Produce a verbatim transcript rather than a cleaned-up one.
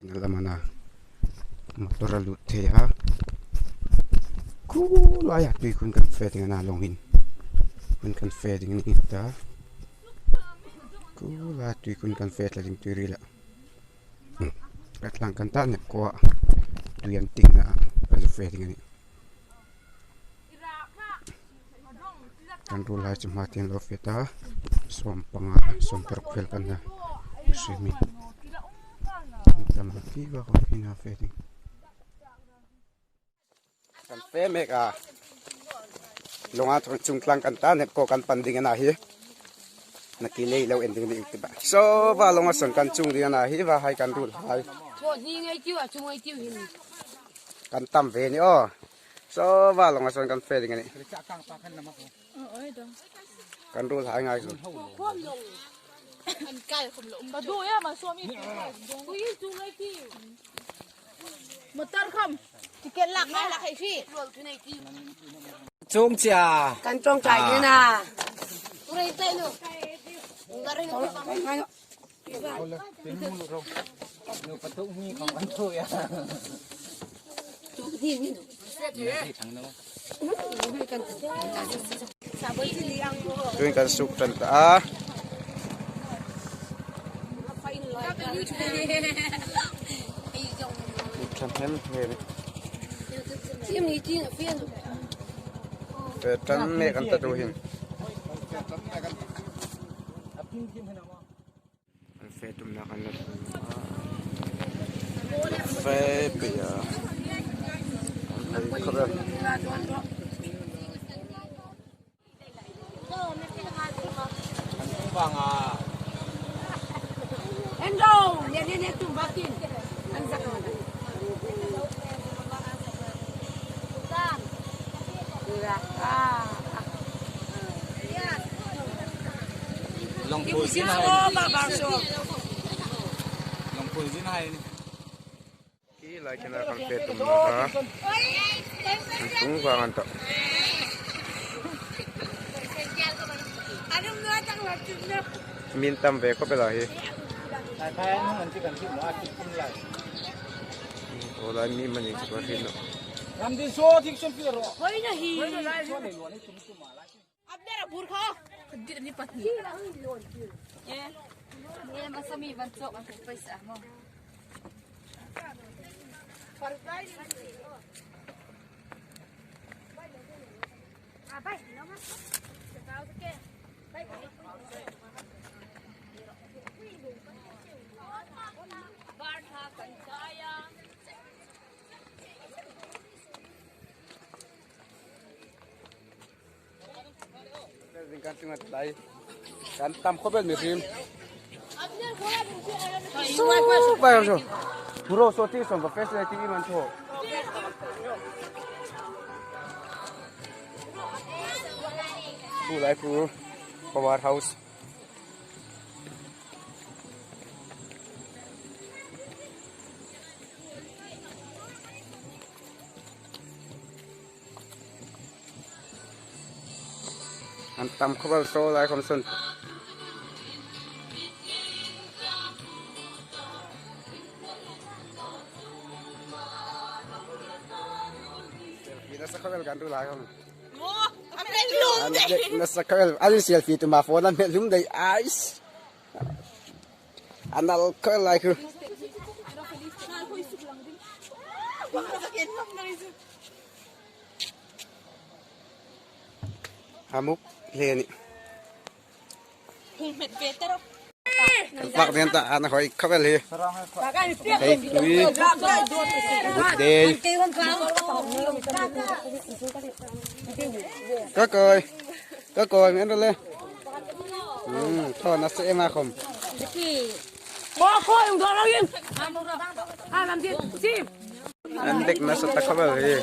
Lamana motor a lut thei a. Khu laia tui khun kan fe ding a na, long hin. Khun kan fe ding a ni ta. Khu laia tui khun kan fe tla ding tui ri la. Ka tlang kan ta nep ko a. Tui an ting na kan fe ding a ni. Kan ruolhai chu hma tieng lo fe ta, sawm panga, sawm paruk vel kan na. Swimming. Tama ki va ko ki na fe ding. Kan fe mek a. Longa chung, chung tlang kan ta, nep ko kan pan ding a na hi. Na ki nei lo en ding ni ti ba. So, va longa son kan chung ding a na hi, va hai kan ruolhai. Chu ni ngai tiu a, chu ngai tiu hin. Kan tam ve ni aw. So, va longa son kan fe ding a ni. Kan ruolhai ngai chu. Kan kai khom lo. Ka du ya ma so mi. Ui, chu ngai tiu. Motor khom. Ticket lak ngai lak hai si. Chung chia. Kan ṭawngṭai ni na. Ure tai lo. Ngai lo. Tuhin kan suk ṭan ta a. Suk ṭan hnem hnem. Fe ṭan mek an ta tuhin. An fe tumna kan la. Fe pia. An fe khawvel. An tung vang a. En ro, ne, ne, ne, tum bakin. An zak mana. Long pui zin hai. Long pui zin hai ni. Ki lai kena kan fe tum na ha. An tung vang an ta. Min tam ve khawp el a hi. Aw lai mi mani chu ka hriet naw. Ram din so thik chun pi ro. Hoi na hi. Abner a bur kha. Dit ni pat ni. Eh. Eh, masa mi van chok an paisa mo. Kan chung a tlai. Kan tam khawp el mi hrim. Su bai so. Bro, so ti som ba facility man tho. Khu lai khu. Power house. An tam khawp el, so lai khom sun. Nasa khawp el kan ruolhai khom. An dek nasa khawp el, an selfie tu ma phone an hmel hlum dai, ais. An al khawp el lai khu. Hamuk le ni. Kan fak den ta, an hoi khawp el hi. Hei tui. Good day. Ka koi. Ka koi, men le. Hmm, tho nasa em a khom. Bo koi, ung do lo yin. A lam di, si. An dek nasa ta khawp el hi.